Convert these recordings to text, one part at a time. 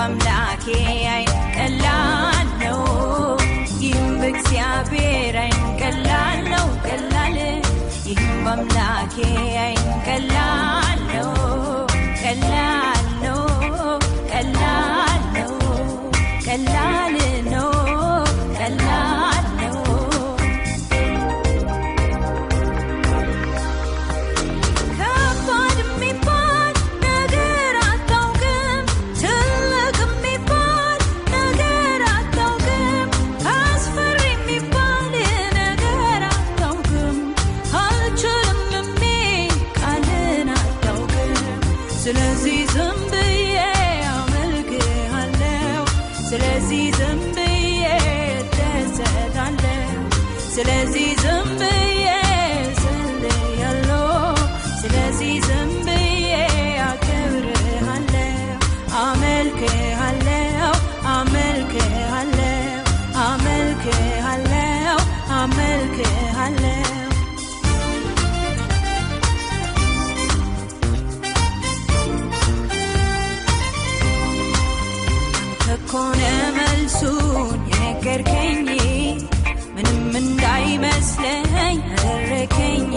በአምላኬ ዓይን ቀላል ነው። ይህም በእግዚአብሔር ዓይን ቀላል ነው ቀላል። ይህም በአምላኬ ዓይን ቀላል ነው ቀላል ነው ቀላል ነው ቀላል ነው ቀላል ነው። ከባድ የሚባል ነገር አታውቅም፣ ትልቅ የሚባል ነገር አታውቅም፣ አስፈሪ የሚባል ነገር አታውቅም፣ አልችልም የሚል ቃልን አታውቅም። ስለዚህ ዝም ብዬ አመልክሃለሁ፣ ስለዚህ ዝም ብዬ እደሰታለሁ፣ ስለዚህ ዝም ብዬ እጸልያለሁ፣ ስለዚህ ዝም ብዬ አከብርሃለሁ፣ አመልክሃለሁ፣ አመልክሃለሁ፣ አመልክሃለሁ፣ አመልክሃለሁ። ከኮነ መልሱን የነገርከኝ ምንም እንዳይመስለኝ አደረከኝ።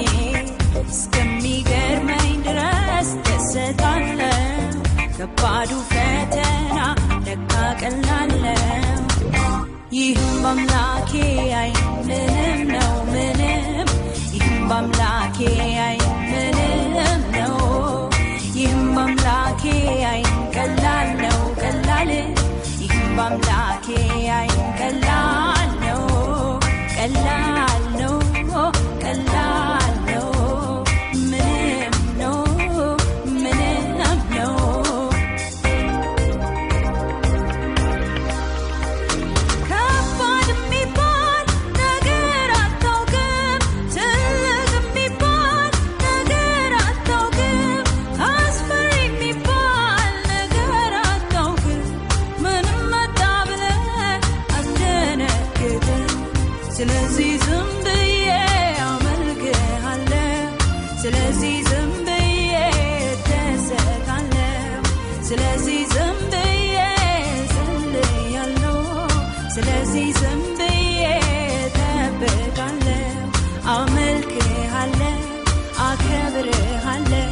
እስከሚገርመኝ ድረስ ደሰታለሁ፣ ከባዱ ፈተና ለካ ቀላል ነው። ይህም በአምላኬ ዓይን ምንም ነው ምንም። ይህም በአምላኬ ዓይን ምንም ነው። ይህም በአምላኬ ዓይን ቀላል ነው ቀላል። ይህም በአምላኬ ዓይን ቀላል ነው ቀላል ነው ቀላል ነው ምንም ነው ምንም ነው። ከባድ የሚባል ነገር አታውቅም፣ ትልቅ የሚባል ነገር አታውቅም፣ አስፈሪ የሚባል ነገር አታውቅም። ምንም መጣ ብለህ አትደነግጥም። ስለዚህ ዝም ብዬ አመልክሃለሁ፣ ስለዚህ ዝም ብዬ እደሰታለሁ፣ ስለዚህ ዝም ብዬ እጸልያለሁ፣ ስለዚህ ዝም ብዬ እጠብቃለሁ፣ አመልክሃለሁ፣ አከብርሃለሁ፣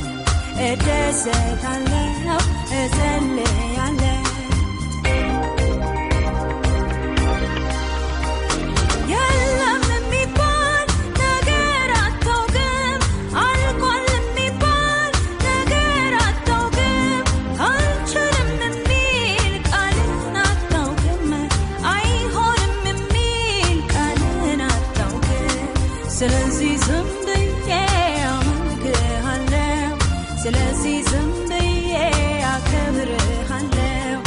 እደሰታለሁ፣ እጸልያለሁ። የለም የሚባል ነገር አታውቅም፣ አልቋል የሚባል ነገር አታውቅም፣ አልችልም የሚል ቃልን አታውቅም፣ አይሆንም የሚል ቃልን አታውቅም። ስለዚህ ዝም ብዬ አመልክሃለሁ፣ ስለዚህ ዝም ብዬ አከብርሃለሁ፣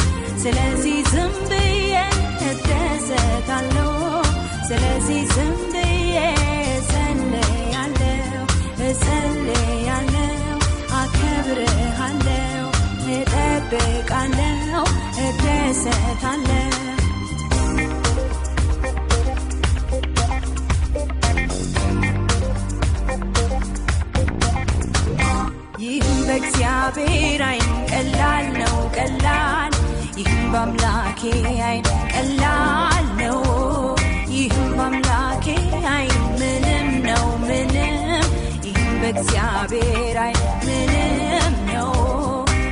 ስለዚህ ዝም ብዬ እደሰታለሁ፣ ስለዚህ ዝም ብዬ እጸልያለሁ፣ እጸልያለሁ፣ አከብርሃለሁ፣ እጠብቃለሁ፣ እደሰታለሁ። ይህም በእግዚአብሔር ዓይን ቀላል ነው ቀላል። ይህም በአምላኬ ዓይን ቀላል ነው። ይህም በአምላኬ ዓይን ምንም ነው ምንም። ይህም በእግዚአብሔር ዓይን ምንም ነው።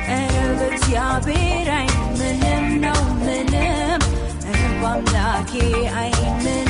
ኧረ በእግዚአብሔር ዓይን ምንም ነው ምንም። ኧረ በአምላኬ ዓይን ምንም